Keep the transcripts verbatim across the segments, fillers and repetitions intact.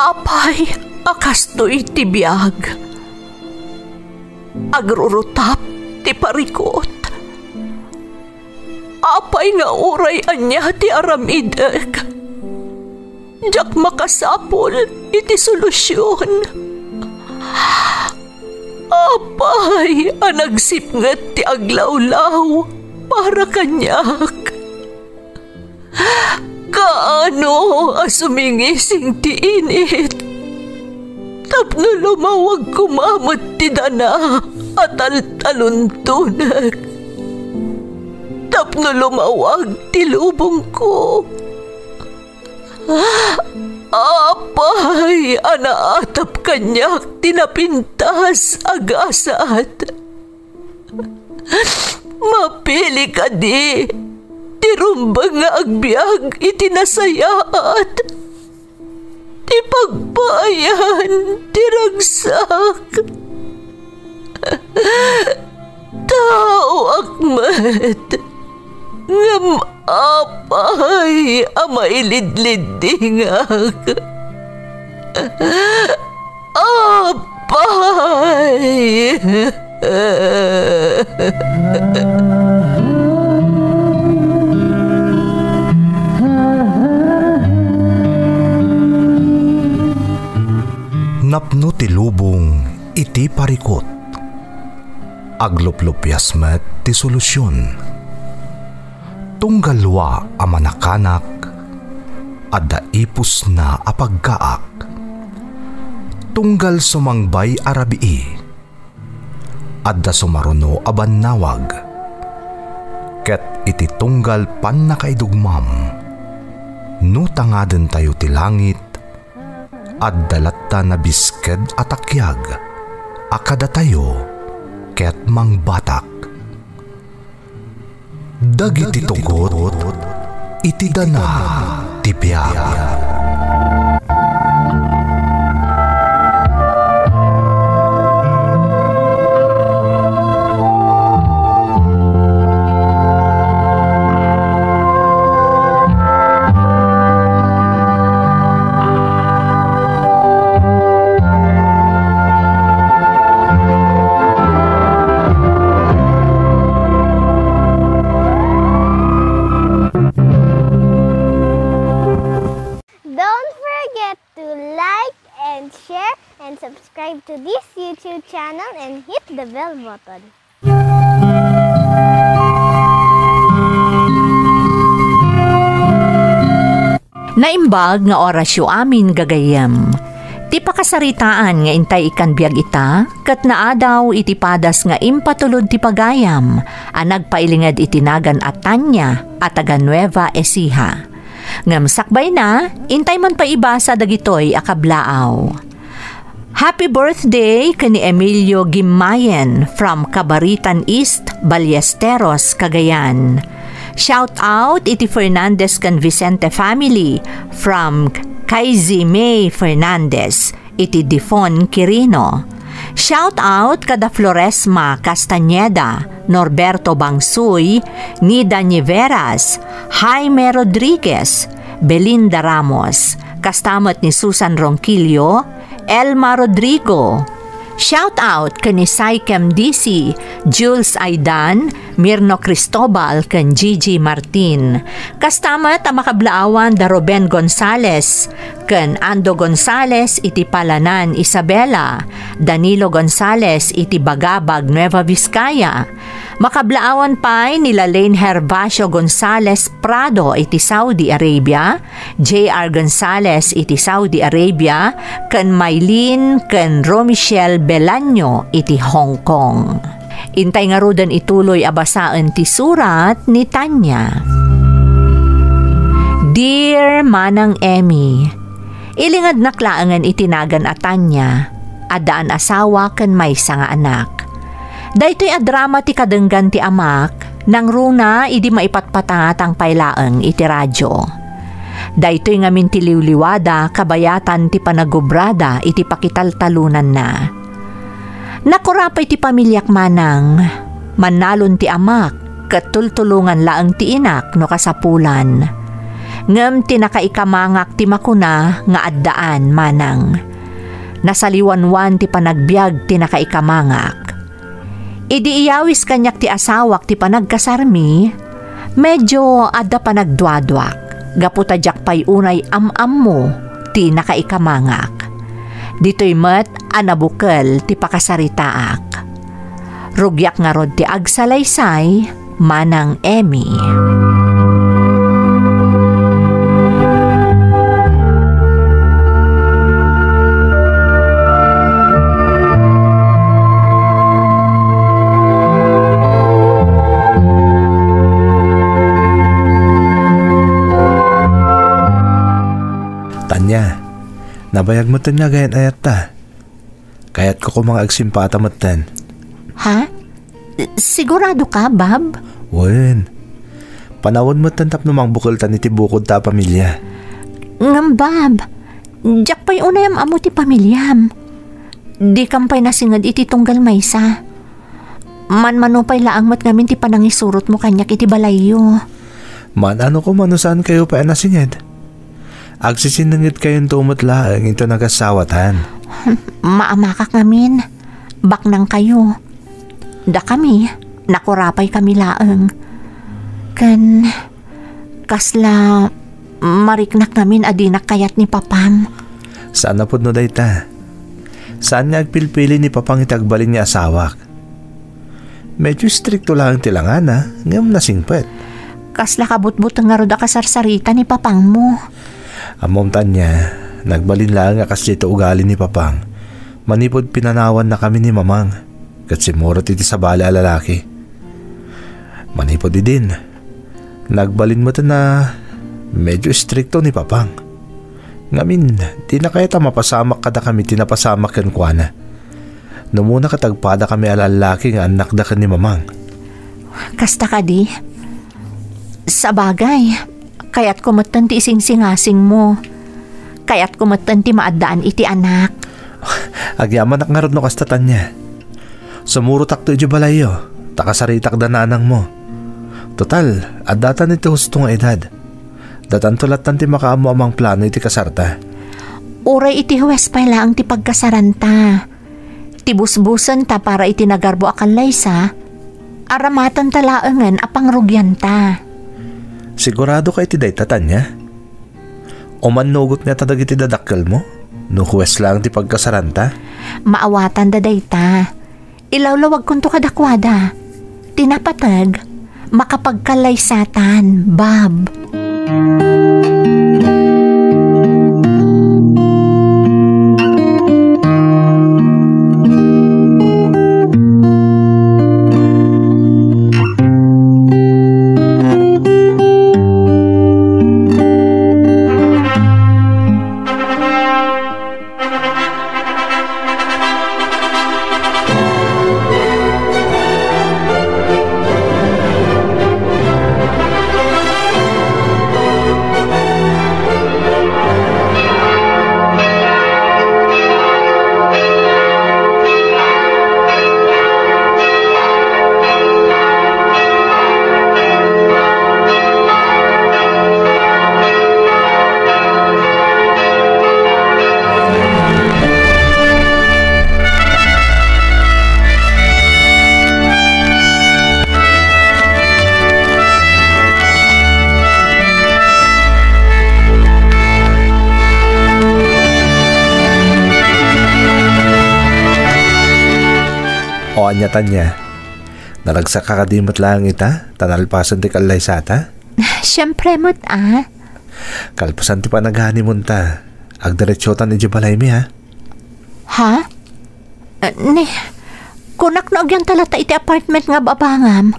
Apay a kastoy ti biag? Agrurutap ti parikut. Apay nga uray ania ti aramidek, diak makasapul iti solusion. Apay a nagsipnget ti aglawlaw para kaniak? Kaano a sumingising ti init tapno lumawag koma met ti dana a taltaluntonek, tapno lumawag ti lubongko? Apay a naatap kaniak ti napintas a gasat? Mapili kadi ti rumbeng nga agbiag iti nasayaat, ti pagpaayan ti ragsak? Taoak met, ngem apay a mailidliddingak? Apay! Napno ti lubong iti parikut. Agluplupias met ti solusion. Tunggal wa a manakanak, adda ipusna a paggaak. Tunggal sumangbay a rabii, adda sumaruno a bannawag. Ket iti tunggal pannakaidugmam, no tangadentayo ti langit, adda latta nabisked a takiag a kadatayo ket mangbatak. Dagiti tugot iti dana ti biag. Don't forget to like and share and subscribe to this YouTube channel and hit the bell button. Naimbag nga orasyo amin, gagayyem. Ti pakasaritaan nga intay ikkan biag ita, ket naadaw iti padas nga impatulod ti pagayam a nagpailinged iti nagan a Tanya a taga Nueva Ecija. Ngem sakbayna, intay man pay ibasa dagitoy a kablaaw. Happy birthday ken ni Emilio Gimmayen from Cabaritan East, Ballesteros, Cagayan. Shout out iti Fernandez ken Vicente family from Kaisi May Fernandez iti Difon, Quirino. Shout out kada Floresma Castañeda, Norberto Bangsoy, Nida Niveras, Jaime Rodriguez, Belinda Ramos, kasta met ni Susan Ronquillo, Elma Rodrigo. Shout out ken ni Saikem D C, Jules Aidan, Mirno Cristobal ken Gigi Martin. Kasta met a makablaawan da Ruben Gonzales ken Ando Gonzales iti Palanan, Isabela, Danilo Gonzales iti Bagabag, Nueva Vizcaya. Makablaawan pay ni Lalaine Herbacio Gonzales Prado iti Saudi Arabia, J R Gonzales iti Saudi Arabia, ken Mylene ken Romichelle Belaño iti Hong Kong. Intay ngaruden ituloy a basaen ti surat ni Tanya. Dear Manang Emmy, ilingednak laengen iti nagan a Tanya, addaan asawa ken maysa nga anak. Daytoy a drama ti kadenggan ti amak, nangruna idi maipatpatangatang pay laeng iti radio. Daytoy ngamin ti liwliwada kabayatan ti panagubrada iti pakitaltalonanna. Nakurapay ti pamiliak manang, mannalon ti amak, ket tultulongan laeng ti inak no kasapulan. Ngem ti nakaikamangak ti makuna nga addaan, manang. Nasaliwanwan ti panagbiag ti nakaikamangak. Idi iyawis kaniak ti asawak ti panagkasarmi, medyo adda panagduaduak, gapu ta diak pay unay am-ammo ti nakaikamangak. Ditoy met a nabukel ti pakasaritaak. Rugiak ngarud ti agsalaysay, Manang Emmy. Tanya, nabayag metten nga agayan-ayatta. Kayatko koma nga agsimpata metten. Ha? Sigurado ka, Bob? Wen. Panawen metten tapno mangbukeltan iti bukod ta a pamilia. Ngem, Bob, diak pay unay am-ammo ti pamiliam. Dikam pay nasinged iti tunggal maysa. Manmano pay laeng met ngamin ti panangisurotmo kaniak iti balayyo. Maan-ano koma no saankayo pay a nasinged? Agsisinnangedkayonto met laeng inton agasawatan. Maamakak ngamin, baknangkayo. Dakami, nakurapaykami laeng. Ken kasla mariknak ngamin a dinak kayat ni Papam. Saan a pudno dayta. Saan nga agpilpili ni Papang iti agbalin nga asawak. Medyo istrikto laeng ti langana, ngem nasingpet. Kasla kabutbuteng ngarud a kasarsarita ni Papangmo. Ammom, Tanya, nagbalin laeng a kasdiay ti ugali ni Papang manipud pinanawannakami ni Mamang ket simmurot iti sabali a lalaki. Manipud idin, nagbalin met a medyo istrikto ni Papang. Ngamin, dina kayat a mapasamak kadakami ti napasamak kenkuana. No umuna ket agpadakami a lallaki nga annakda ken ni Mamang. Kasta kadi? Sabagay, kayatko metten ti isingsingasingmo. Kayatko metten ti maaddaan iti anak. Agyamanak ngarud no kasta, Tanya. Sumurotakto idiay balayyo, ta kasaritakda nanangmo. Total, addatan iti husto nga edad. Datanto lattan ti makaammo a mangplano iti kasarta. Uray iti huwes pay laeng ti pagkasaranta. Ti busbusenta para iti nagarbo a kallaysa, aramatenta laengen a pangrugianta. Sigurado ka iti dayta, Tanya? Umannugot ngata dagiti dadakkelmo no huwes laeng ti pagkasaranta? Maawatanda dayta. Ilawlawagkonto kadakuada. Ti napateg, makapagkallaysatan, Bob. O ania, Tanya? Naragsak ka kadi met laeng ita, ta nalpasen ti kallaysata? Siempre met, a. Kalpasan ti panag-honeymoon ta, agdiretsotan idiay balaymi, a. Ha? Eh, ni, kunak no agyanta latta iti apartment nga ababangam.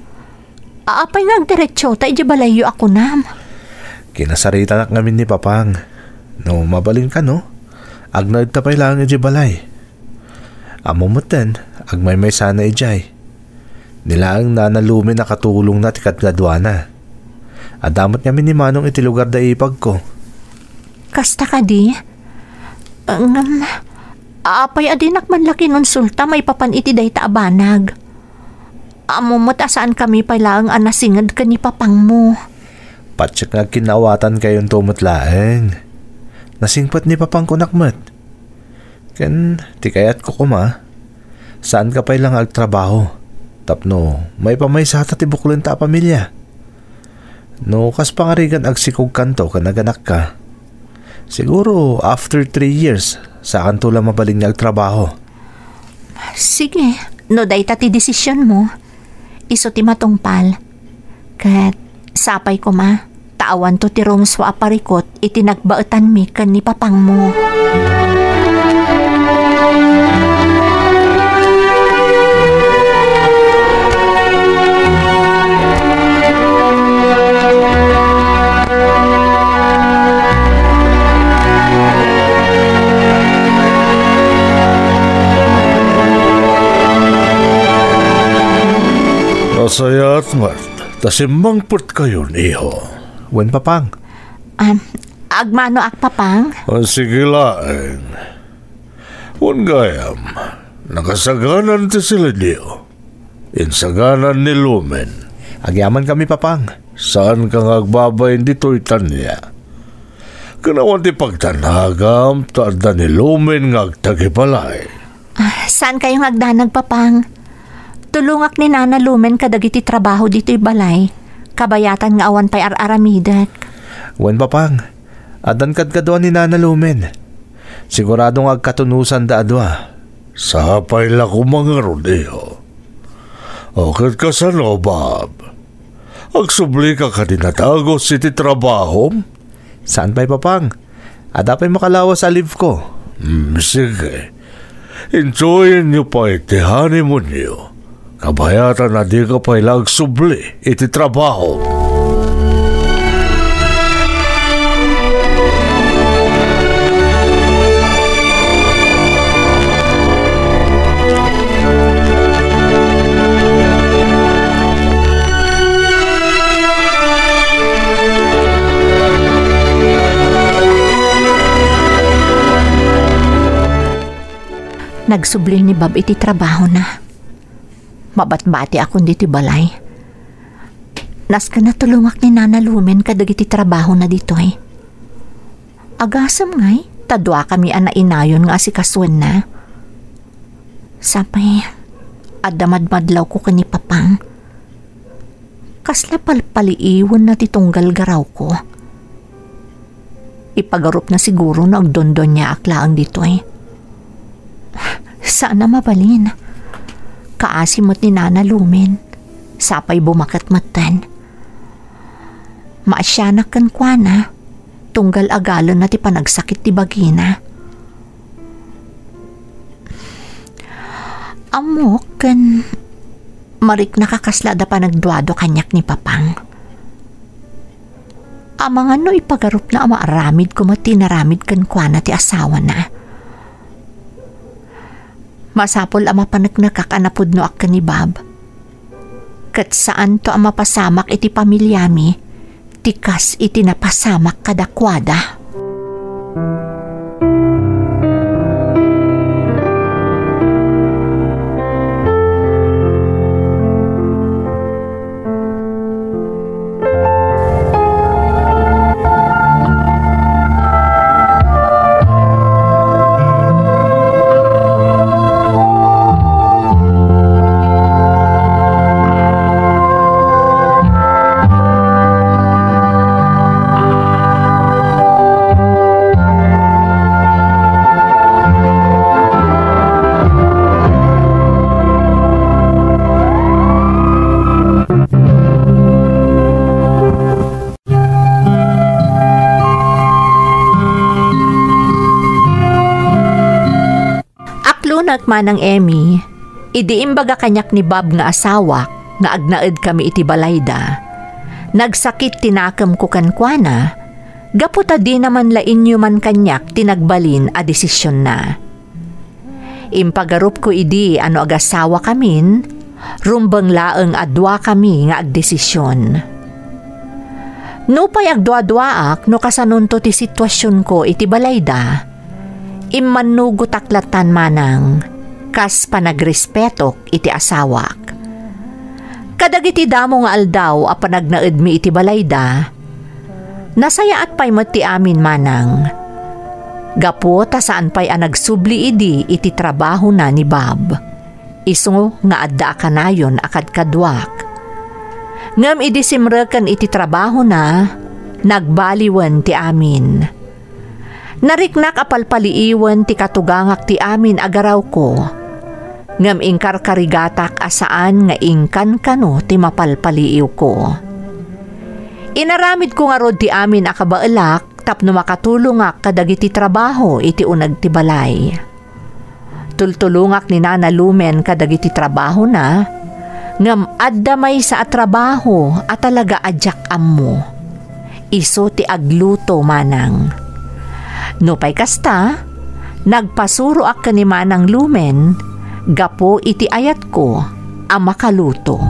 Apay nga agdiretsota idiay balayyo a kunam? Kinasaritanak ngamin ni Papang. No mabalinka, no? Agnaedta pay laeng idiay balay. Ammom metten, agmaymaysana idiay. Ni laeng Nana Lumi a katulongna ti kadkaduana. Adda met ngamin ni Manong iti lugar da ipagko. Kasta kadi? Ngem, apay a dinak man la kinonsulta maipapan iti dayta a banag? Ammom met a saankami pay laeng a nasinged ken ni Papangmo. Patiek nga agkinnaawatankayonto met laeng. Nasingpet ni Papang kunak met. Ken ti kayatko koma, saanka pay la nga agtrabaho tapno maipamaysata ti buklenta a pamilia. No kas pangarigan agsikogkanto ken aganakka, siguro after three years, saankanto la mabalin nga agtrabaho. Sige, no dayta ti desisionmo, isu ti matungpal. Ket sapay koma, ta awanto ti rumsua a parikut iti nagbaetanmi ken ni Papangmo. Nasayaat met ta simmangpetkayon, iho. Wen, Papang. Ah, agmanoak, Papang? Ah, sige laeng. Wen gayam, nakasaganan ti silenyo. Insaganan ni Lumen. Agyamankami, Papang. Saanka nga agbabain ditoy, Tania. Ken awan ti pagdanagam ta adda ni Lumen nga agtagibalay. Ah, saankayo nga agdanag, Papang? Tulongak ni Nana Lumen kadagiti trabaho ditoy balay, kabayatan nga awan pay ar-aramidek. Wen, Papang, addan kadkadua ni Nana Lumen. Sigurado nga agkatunusanda a dua. Sapay la koma ngarud, iho. O, ket kasano, Bob? Agsublika kadi nadagus iti trabahom? Saan pay, Papang. Adda pay makalawas a leave ko. Hmm, sige. Enjoyenyo pay ti honeymoonyo. Kabayatan a dika pay la agsubli iti trabaho. Nagsubli ni Bob iti trabahona. Mabatbatiakon ditoy balay. Nasken a tulongak ni Nana Lumen kadagiti trabahona ditoy. Agasem ngay, ta duakami a nainayon nga asikasuenna. Sapay, adda madmadlawko ken ni Papang. Kasla palpaliiwenna ti tunggal garawko. Ipagarupna siguro no agdondoniaak laeng ditoy. Saan a mabalin. Kaasi met ni Nana Lumen. Sapay bumaket metten. Maasianak kenkuana, tunggal agalenna ti panagsakit ti bagina. Ammok ken mariknaka kasla adda panagduadua kaniak ni Papang. Amangan no ipagarupna a maaramid koma ti inaramid kenkuana ti asawana. Masapul a mapaneknekak a napudnoak ken ni Bob. Ket saanto a mapasamak iti pamiliami ti kas iti napasamak kadakuada. Aklonak, Manang Emmy, idi imbaga kaniak ni Bob nga asawak nga agnaedkami iti balayda. Nagsakit ti nakemko kenkuana, gapu ta dina man la inyuman kaniak ti nagbalin a desisionna. Impagarupko idi a no agasawakamin, rumbeng laeng a duakami nga agdesision. Nupay agduaduaak no kasanonto ti situasionko iti balayda, immannugotak lattan manang kas panagrespetok iti asawak. Kadagiti damo nga aldaw a panagnaedmi iti balayda, Nasayaat pay met ti amin, manang. Gapu ta saan pay a nagsubli idi iti trabahona ni Bob. Isu nga adda a kanayon a kadkaduak. Ngem idi simreken iti trabahona, nagbaliwen ti amin. Nariknak a palpaliiwen ti katugangak ti amin a garawko. Ngem inkarkarigatak a saan nga inkankano ti mapalpaliiwko. Inaramidko ngarud ti amin a kabaelak tapno makatulongak kadagiti trabaho iti uneg ti balay. Tultulongak ni Nana Lumen kadagiti trabahona, ngem adda maysa a trabaho a talaga a diak ammo. Isu ti agluto, manang. Nupay kasta, nagpasuroak ken ni Manang Lumen gapu iti ayatko a makaluto.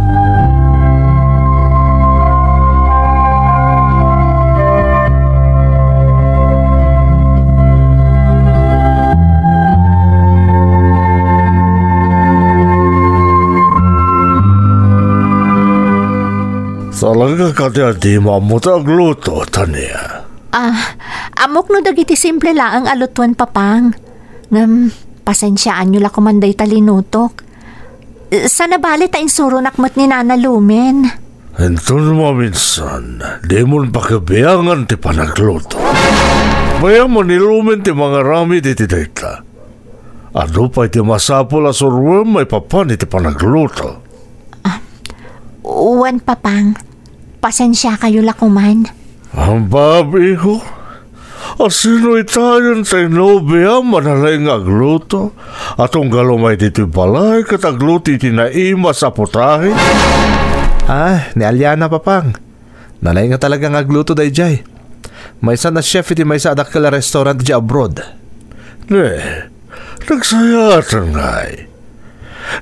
Talaga kadi a dimo ammo ti agluto, Tania? Ah, ammok no dagiti simple laeng a lutoen, Papang. Ngem, pasensiaanyo la koman dayta linutok. Saan a bale ta insuronak met ni Nana Lumen. Inton maminsan, dimon pakibiangan ti panagluto. Mayam a ni Lumen ti mangaramid iti dayta. Adu pay ti masapul a suroem maipapan iti panagluto. Ah, wen, Papang. Pasensiakayo la koman. Ambab, iho. Asino itayon tay nobiam a nalaing nga agluto? A tunggal umay ditoy balay ket agluto iti naimas a putahe? Ah, ni Aliana, Papang. Nalaing nga talaga nga agluto daydiay. Maysa a chef iti maysa a dakkel a restaurant idiay abroad. Ne, nagsayaaten ngay.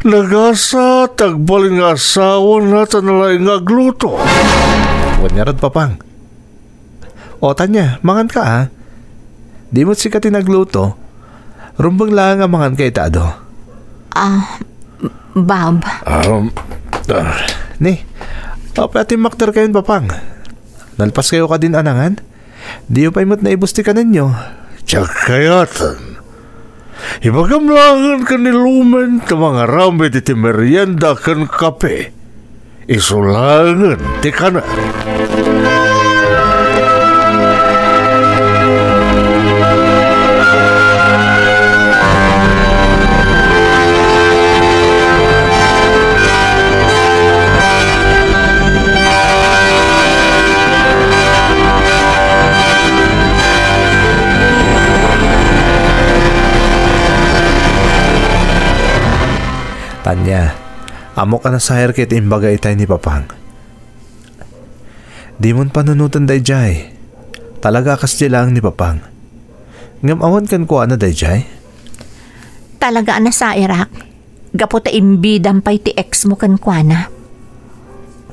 Nagasat ti agbalin nga asawana ta nalaing nga agluto. Wen ngarud, Papang. O, Tania, manganka, a. Di met sika ti nagluto. Rumbeng laeng a manganka ita adu. Ah, Bob. Um, ah. Ni, apay a timmakderkayon, Papang? Nalpaskayo kadin a nangan? Diyo pay met naibus ti kanenyo. Diak kayaten. Ibagam laengen ken ni Lumen ta mangaramid iti merienda ken kape. Isu laengen ti kanen. Tania, ammok a nasayarka iti imbaga itay ni Papang. Dimon panunoten daydiay. Talaga a kasdi laeng ni Papang. Ngem awan kenkuana daydiay? Talaga a nasairak. Gapu ta imbidam pay ti ex mo kenkuana.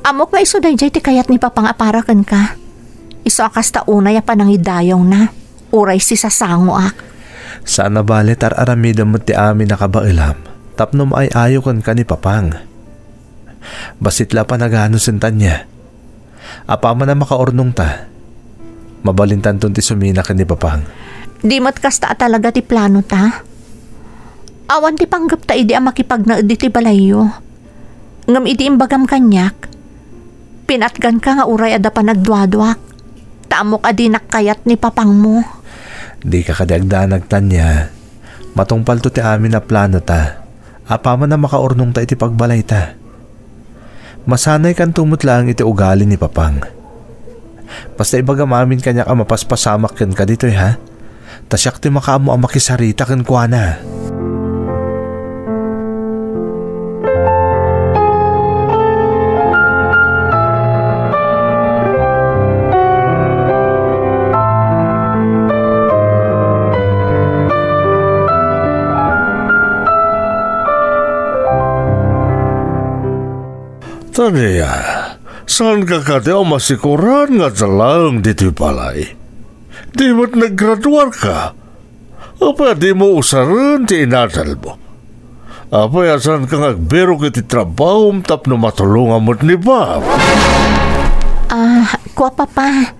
Ammok nga isu daydiay ti kayat ni Papang a para kenka. Isu a kasta unay a panangidayawna, uray sisasangoak. Saan a bale ta ar-aramidem met ti amin a kabaelam tapno maay-ayo kenka ni Papang. Bassit la a panaganusen, Tania. Apaman a makaurnongta, mabalintanton ti sumina ken ni Papang. Di met kasta a talaga ti planota. Awan ti panggepta idi a makipagnaed iti balayyo. Ngem idi imbagam kaniak, pinatganka nga uray adda panagduaduak, ta ammok a dinak kayat ni Papangmo. Dika kadi agdanag, Tania. Matungpalto ti amin a planota. Apaman a makaurnongta iti pagbalayta. Masanaykanto met laeng iti ugali ni Papang. Basta ibagam amin kaniak a mapaspasamak kenka ditoy, ha? Ta siak ti makaammo a makisarita kenkuana. Tania, saanka kadi a masikoran nga adda laeng ditoy balay? Di met naggraduarka? Apay a dimo usaren ti inadalmo? Apay a saanka nga agbirok iti trabahom tapno matulongam met ni Bob? Ah, kua, Papa.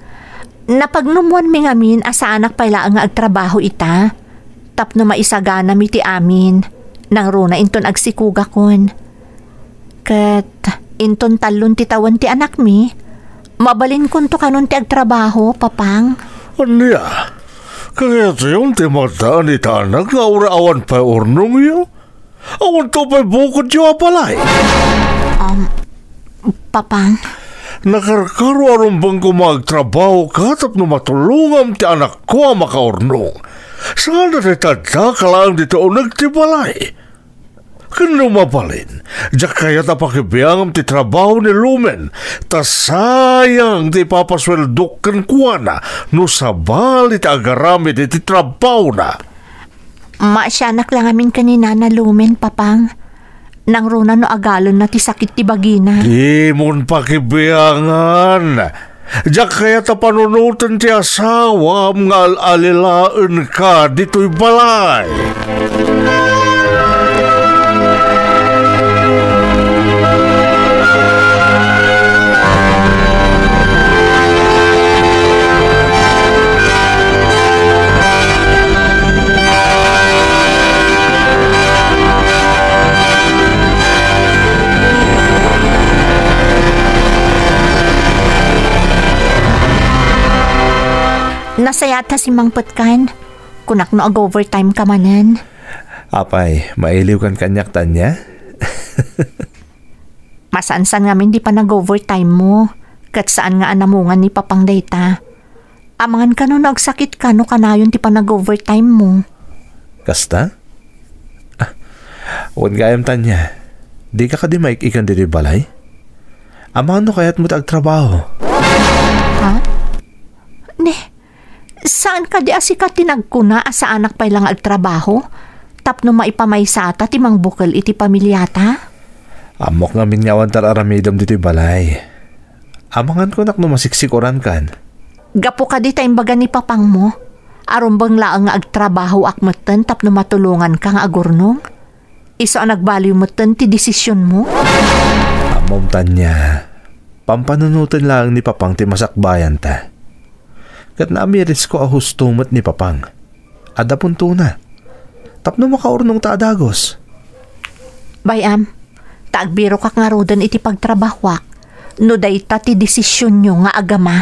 Napagnumoanmi ngamin a saanak pay laeng nga agtrabaho ita, tapno maisaganami ti amin, nangruna inton agsikugakon. Ket inton tallon ti tawen ti anakmi, mabalinkonto kanon ti agtrabaho, Papang. Ania? Kayatyon ti madan ita anak nga uray awan pay urnongyo? Awanto pay bukodyo a balay? Um, Papang. Nakarkaro a rumbeng koma agtrabahoka tapno matulongam ti anakko a makaurnong. Saan a ti tadda ka laeng ditoy uneg ti balay. Ken no mabalin, diak kayat a pakibiangam ti trabaho ni Lumen, ta sayang ti ipapasueldok kenkuana no sabali ti agaramid iti trabahona. Maasianak la ngamin ken ni Nana Lumen, Papang. Nangruna no agalonna ti sakit ti bagina. Dimon pakibiangan. Diak kayat a panunoten ti asawam nga al-alilaenka ditoy balay. Nasayaat ta simmangpetkan. Kunak no ag-overtime ka manen. Apay, mailiwkan kaniak, Tanya? Masansan ngamin ti panag-overtime mo, ket saan nga anamungan ni Papang dayta. Amangan kano no agsakit ka no kanayon ti panag-overtime mo. Kasta? Ah, wen gayam, Tanya. Dika kadi maik-ikan ditoy balay? Amangan no kayatmo ti agtrabaho. Ha? Ne, saan kadi a sika ti nagkuna a saanak pay la nga agtrabaho tapno maipamaysata ti mangbukel iti pamiliata? Ammok ngamin nga awan tar-aramidem ditoy balay. Amangan kunak no masiksikurankan. Gapu kadi ta imbaga ni papangmo, a rumbeng laeng nga agtrabahoak metten tapno matulonganka nga agurnong? Isu a nagbaliw metten ti desisionmo? Ammom, Tanya, pampanunoten laeng ni papang ti masakbayanta. Ket naamirisko a husto met ni papang. Adda puntona. Tapno makaurnongta a dagus. Bay-am, ta agbirokak ngaruden iti pagtrabahoak no dayta ti desisionyo nga agama.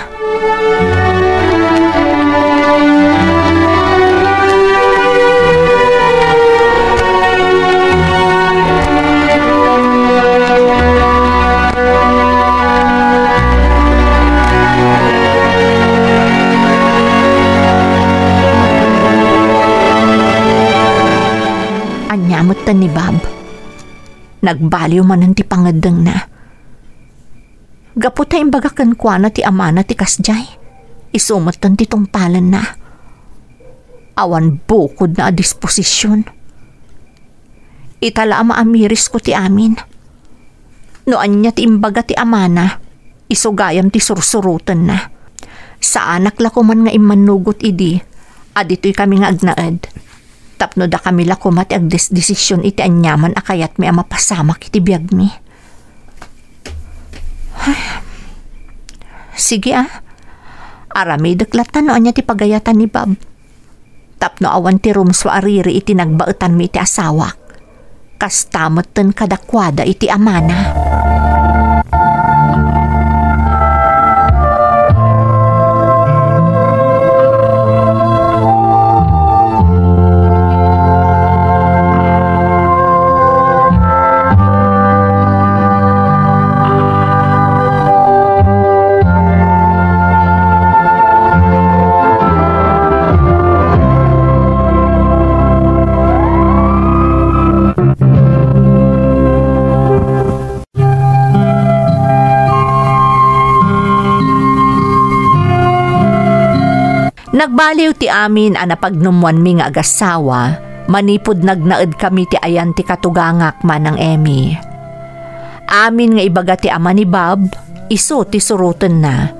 Ania metten ni Bob? Nagbaliw manen ti pangeddengna. Gapu ta imbaga kenkuana ti amana ti kasdiay, isu metten ti tungpalenna. Awan bukodna a disposision. Ita la a maamirisko ti amin. No ania ti imbaga ti amana, isu gayam ti sursurotenna. Saanak la koman nga immannugot idi a ditoy kami nga agnaed. Tapno dakami la koma ti agdesdesision iti aniaman a kayatmi a mapasamak iti biagmi. Sige a, aramidek latta no ania ti pagayatan ni Bob. Tapno awan ti rumsua a riri iti nagbaetanmi iti asawak. Kasta metten kadakuada iti amana. Nagbaliw ti amin a napagnumoanmi nga agasawa manipud nagnaedkami ti ayan ti katugangak, Manang Emmy. Amin nga ibaga ti ama ni Bob, isu ti surotenna.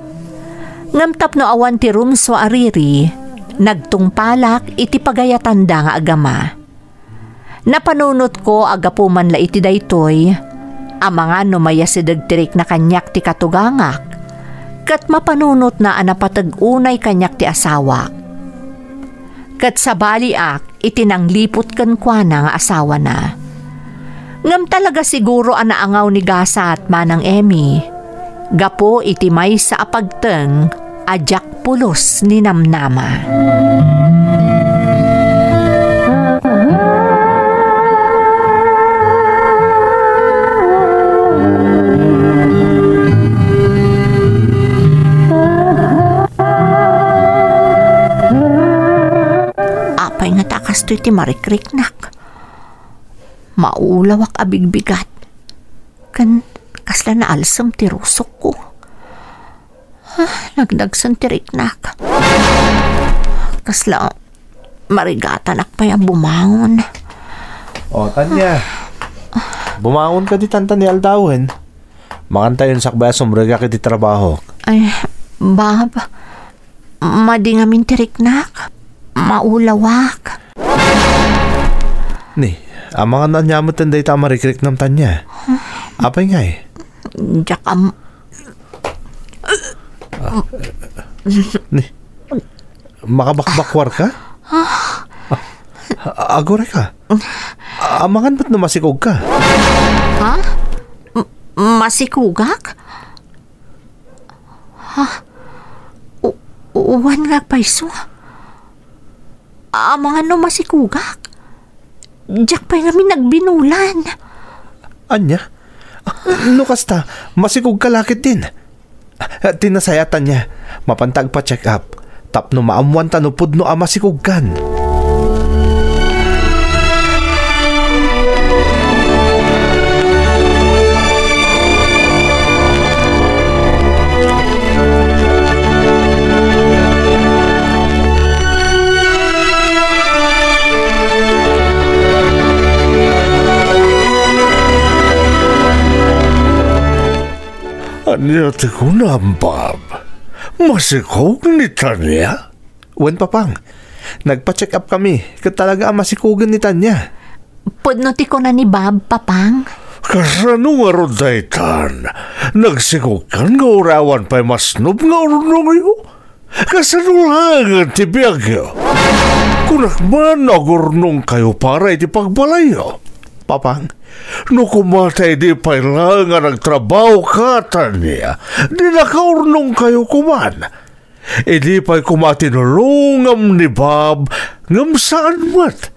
Ngem tapno awan ti rumsua a riri, nagtungpalak iti pagayatanda nga agama. Napanunotko a gapu man la iti daytoy, amangan no mayasideg ti rikna kaniak ti katugangak, ket mapanunotna a napateg unay kaniak ti asawak. Ket sabaliak iti nangliput kenkuana nga asawana. Ngem talaga siguro a naangaw ni gasat, Manang Emmy, gapu iti maysa a pagteng a diak pulos ninamnama. Apay ngata a kastoy ti marikriknak? Maulawak a bigbigat. Ken kasla naalsem ti rusokko. Ah, nagdagsen ti riknak. Kasla marigatanak pay a bumangon. O, Tanya. Bumangon ka ditan ta ni aldawen. Mangan tayon sakbay a sumrekak iti trabahok. Ay, Bab, madi ngamin ti riknak. Maulawak. Ni, amangan ania met dayta a marikriknam, Tanya? Apay ngay? Diak am- Ni, makabakbakwar ka? Ah, aguray ka. Amangan met no masikog ka. Ha? M-, masikugak? Ha? U-, uwan nga agpayso. Amangan no masikugak? Diak pay ngamin nagbinulan. Ania? No kasta, masikog ka la ketdin. Ti nasayaat, Tanya, mapanta agpa-check up tapno maammuan ta no pudno a masikogkan. Ania ti kunam, Bab? Masikog ni Tanya? Wen, Papang. Nagpa-check up kami, ket talaga a masikogen ni Tanya. Pudno ti kuna ni Bab, Papang. Kasano ngarud daytan? Nagsikogkan nga uray awan pay masnub nga urnongyo? Kasano laengen ti biagyo? Kunak man no agurnongkayo para iti pagbalayyo. Papang. No koma ta idi pay laeng nga nagtrabahoka, Tanya, di nakaurnongkayo koman. Idi pay koma tinulongam ni Bab, ngem saan met.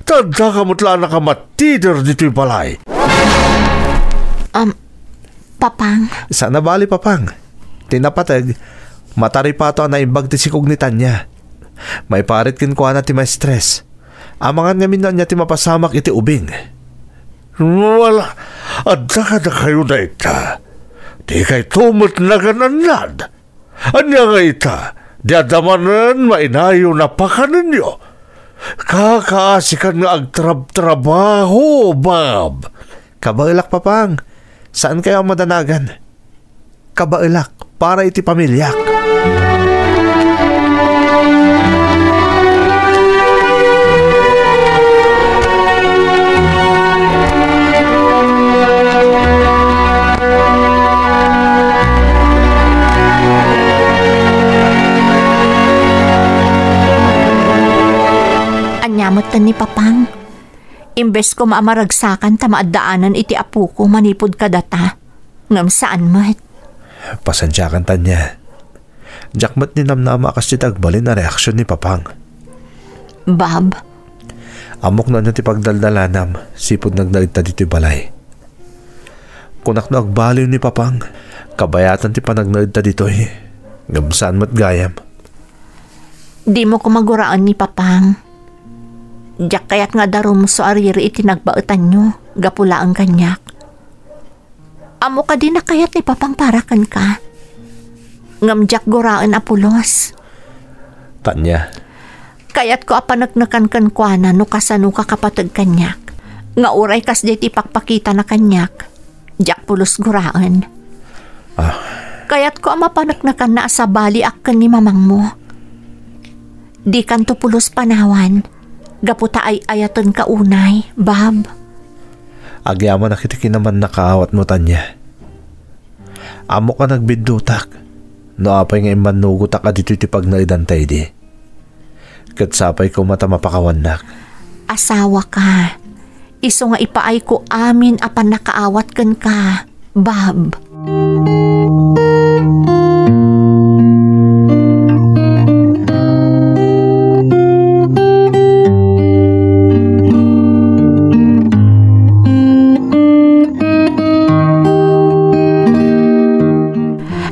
Ta addaka met la a nakamattider ditoy balay. Um, Papang. Saan a bali, Papang. Ti napateg, mataripato a naimbag ti sikog ni Tanya. Maiparit kenkuana ti maestres. Amangan ngamin no ania ti mapasamak iti ubing. Wala, adda kadakayo dayta. Dikayto met nagan-annad. Ania nga ita, di adda manen mainayon a pakanenyo? Kakaasikan nga agtrabtrabaho, Bab. Kabaelak, Papang. Saankayo a madanagan. Kabaelak para iti pamiliak. Ania met ni Papang? Imbes koma a maragsakan ta maaddaanan iti apoko manipud kadata, ngem saan met. Pasensiakan, Tanya. Diak met ninamnama a kasdi ti agbalin a reaksion ni Papang. Bab. Ammok no ania ti pagdaldalanam, sipud nagnaedta ditoy balay. Kunak no agbaliw ni Papang, kabayatan ti panagnaedta ditoy. Ngem saan met gayam. Dimo koma guraen ni Papang. Diak kayat nga adda rumso a riri iti nagbaetanyo, gapu laeng kaniak. Ammo kadi nakayat ni Papang para kenka. Ngem diak guraen a pulos. Tanya. Kayatko a paneknekan kenkuana no kasano ka kapateg kaniak. Nga uray kasdi ti pakpakitana kaniak. Diak pulos guraen. Ah. Kayatko a mapaneknekanna a sabaliak ken ni mamangmo. Dikanto pulos panawan, gapu ta ay-ayatenka unay, Bab. Agyamanak iti kinamannakaawatmo, Tanya. Ammok a nagbiddutak. no apay nga immannugotak a ditoy ti pagnaedanta idi. Ket sapay koma ta mapakawannak. Asawaka, isu nga ipaayko amin a pannakaawat kenka, Bob.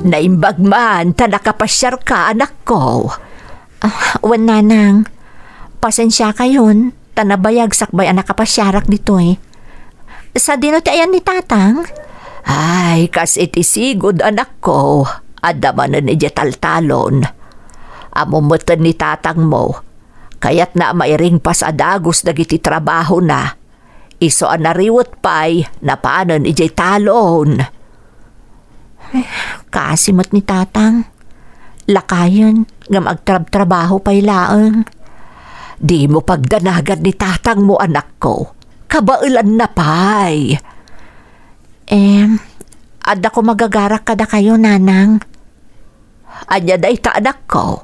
Naimbag man ta nakapasiarka, anakko. Ah, wen, nanang. Pasensiakayon, ta nabayag sakbay a nakapasiarak ditoy. Sadino ti ayan ni tatang? Ay, kas iti sigud, anakko, adda manen idiay taltalon. Ammom met ni tatangmo, kayatna a mairingpas a dagus dagiti trabahona. Isu a nariwet pay, napanen idiay talon. Eh, kaasi met ni tatang. Lakayen, ngem agtrabtrabaho pay laeng. Dimo pagdanagan ni tatangmo, anakko. Kabaelanna pay. Em, adda koma gagarak kadakayo, nanang. Ania dayta, anakko?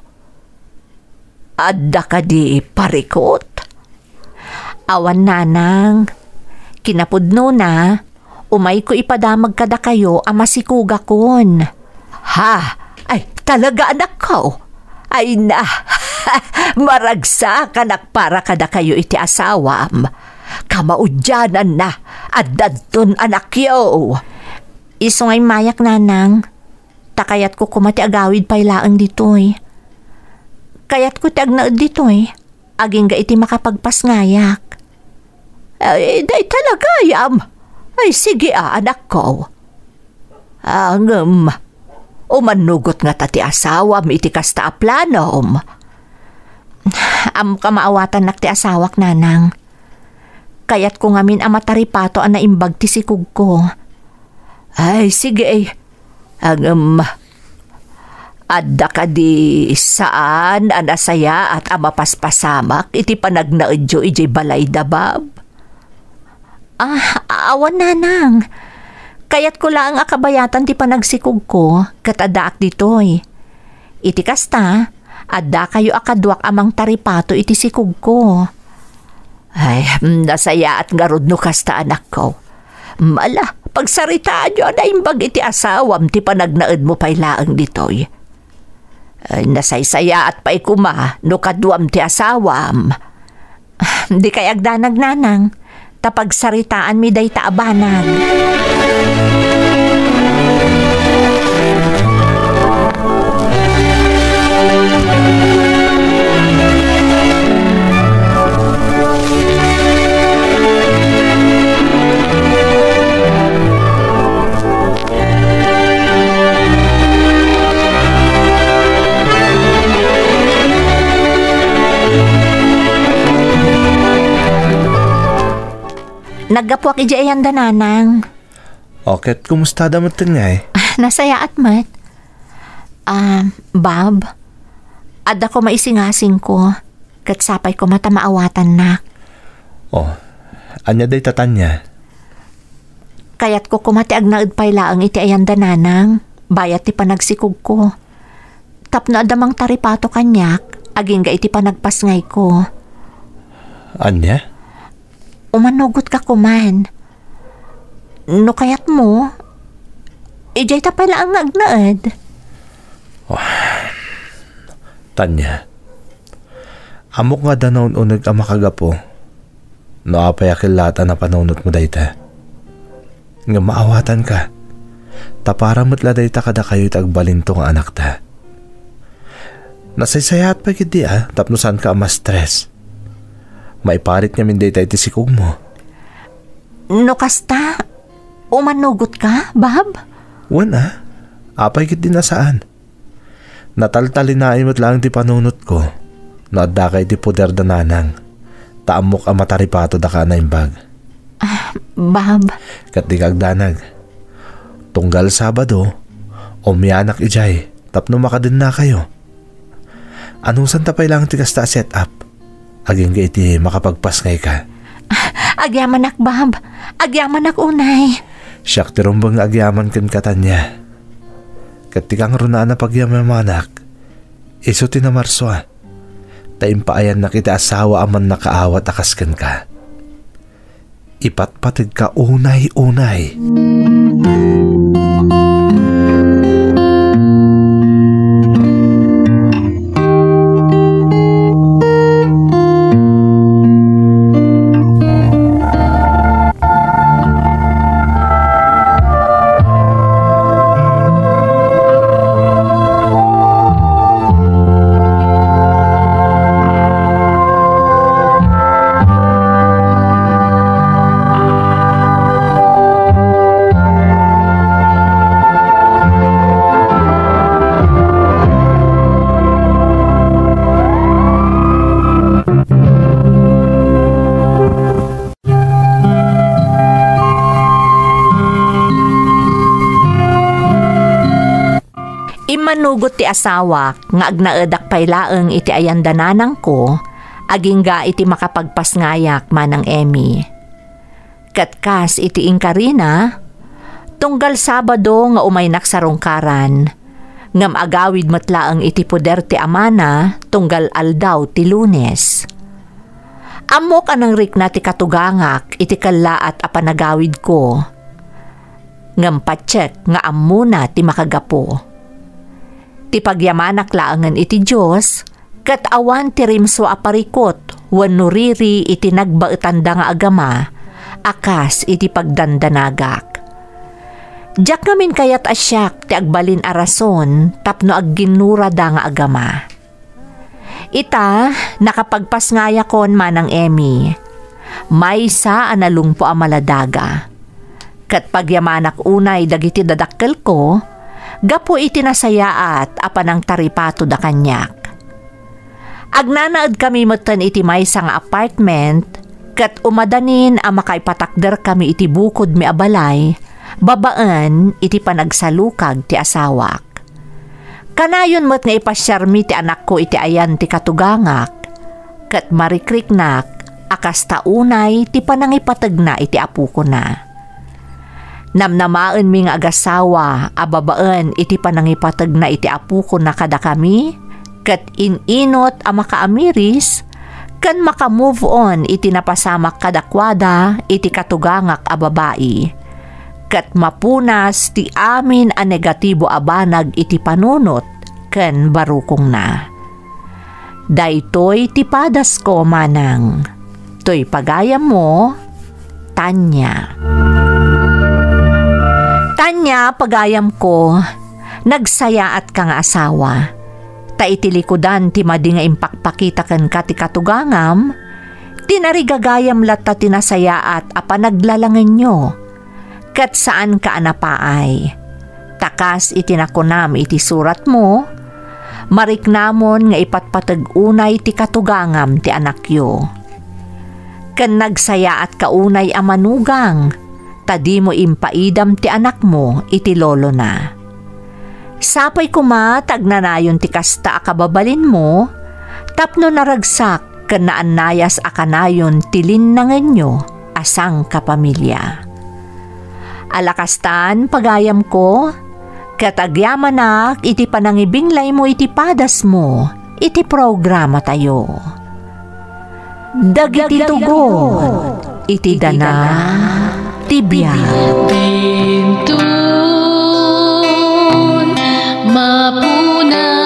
Adda kadi parikut? Awan, nanang. Kinapudnona, umayko ipadamag kadakayo a masikugakon. Ha? Ay, talaga, anakko? Ay na, maragsakanak para kadakayo iti asawam. Kamaudiananna, addanton anakyo. Isu nga immayak, nanang. Ta kayatko koma ti agawid pay laeng ditoy. Kayatko ti agnaed ditoy, agingga iti makapagpasngayak. Ay, dayta la gayam. Ay, sige a, anakko. Ah, ngem, umannugot ngata ti asawam iti kasta a planom? Ammoka maawatannak ti asawak, nanang. Kayatko ngamin a mataripato a naimbag ti sikugko. Ay, sige, ay. Ngem, adda kadi saan a nasayaat a mapaspasamak iti panagnaedyo idiay balayda, Bob? Ah, awan, nanang. Kayatko laeng a kabayatan ti panagsikugko, ket addaak ditoy. Iti kasta, addakayo a kaduak a mangtaripato iti sikugko. Ay, nasayaat ngarud no kasta, anakko. Ala, pagsaritaanyo a naimbag iti asawam ti panagnaedmo pay laeng ditoy. Ay, nasaysayaat pay koma no kaduam ti asawam. Dikay agdanag, nanang, ta pagsaritaanmi dayta a banag. Naggapuak idiay ayanda, nanang. O, ket kumustada metten ngay? Nasayaat met. Ah, Bob, adda koma isingasingko, ket sapay koma ta maawatannak. O, ania dayta, Tania? Kayatko koma ti agnaed pay laeng iti ayanda, nanang, bayat ti panagsikugko. Tapno adda mangtaripato kaniak, agingga iti panagpasngayko. Ania? Umanugotka koman. No kayatmo, idiay ta pay laeng nga agnaed. Tania, ammok nga adda naun-uneg a makagapu no apay a kellaat a napanunotmo dayta. Ngem maawatanka, ta para met la dayta kadakayo iti agbalinto nga anakta. Nasaysayaat pay ketdi a tapno saanka a ma-stress. Maiparit ngamin dayta iti sikugmo. No kasta, umanugotka, Bob? Wen a, apay ketdi a saan. Nataltalinaay met laeng ti panunotko no addaka iti poder da nanang, ta ammok a mataripato daka a naimbag. Ah, Bob. Ket dika agdanag. Tunggal Sabado, umianak idiay tapno makadennakayo. Anusanta pay laeng ti kasta a set-up, agingga iti makapagpasngayka. Ah, agyamanak, Bob. Agyamanak unay. Siak ti rumbeng nga agyaman kenka, Tania. Ket ti kangrunaan a pagyamyamanak, isu ti namarsua, ta impaayannak iti asawa a mannakaawat a kas kenka. Ipatpategka unay-unay. Immanugot ti asawak nga agnaedak pay laeng iti ayan da nanangko, agingga iti makapagpasngayak, Manang Emmy. Ket kas iti inkarina, tunggal Sabado nga umaynak sarungkaran, ngem agawid met laeng iti poder ti amana tunggal aldaw ti Lunes. Ammok a nangrikna ti katugangak iti kellaat a panagawidko, ngem patiek nga ammona ti makagapu. Ti pagyamanak laengen iti Dios, ket awan ti rimsua a parikut wenno riri iti nagbaetanda nga agama a kas iti pagdandanagak. Diak ngamin kayat a siak ti agbalin a rason tapno agginnurada nga agama. Ita, nakapagpasngayakon, Manang Emmy. Maysa a nalungpo a maladaga. Ket pagyamanak unay dagiti dadakkelko gapu iti nasayaat a panangtaripatoda kaniak. Agnanaedkami metten iti maysa nga apartment, ket umadanin a makaipatakderkami iti bukodmi a balay babaen iti panagsalukag ti asawak. Kanayon met nga ipasiarmi ti anakko iti ayan ti katugangak, ket marikriknak a kasta unay ti panangipategna iti apokona. Namnamaenmi nga agasawa a babaen iti panangipategna iti apokona kadakami, ket in-inot a makaamiris ken maka-move on iti napasamak kadakuada iti katugangak a babai, ket mapunas ti amin a negatibo a banag iti panunot ken barukongna. Daytoy ti padasko, manang. Toy pagayammo, Tanya. Tanya, pagayamko, nagsayaatka nga asawa. Ta iti likudan ti madi nga impakpakita kenka ti katugangam, tinarigagayam latta ti nasayaat a panaglalangenyo, ket saanka a napaay. Ta kas iti nakunam iti suratmo, mariknamon nga ipatpateg unay ti katugangam ti anakyo. Ken nagsayaatka unay a manugang, ta dimo impaidam ti anakmo iti lolona. Sapay koma ta agnanayon ti kasta a kababalinmo tapno naragsak ken naannayas a kanayon ti linnangenyo a sangkapamilya. Ala kastan, pagayamko, ket agyamanak iti panangibinglaymo iti padasmo iti programatayo. Dagiti tugot iti dana ti biag. Dintun mapuna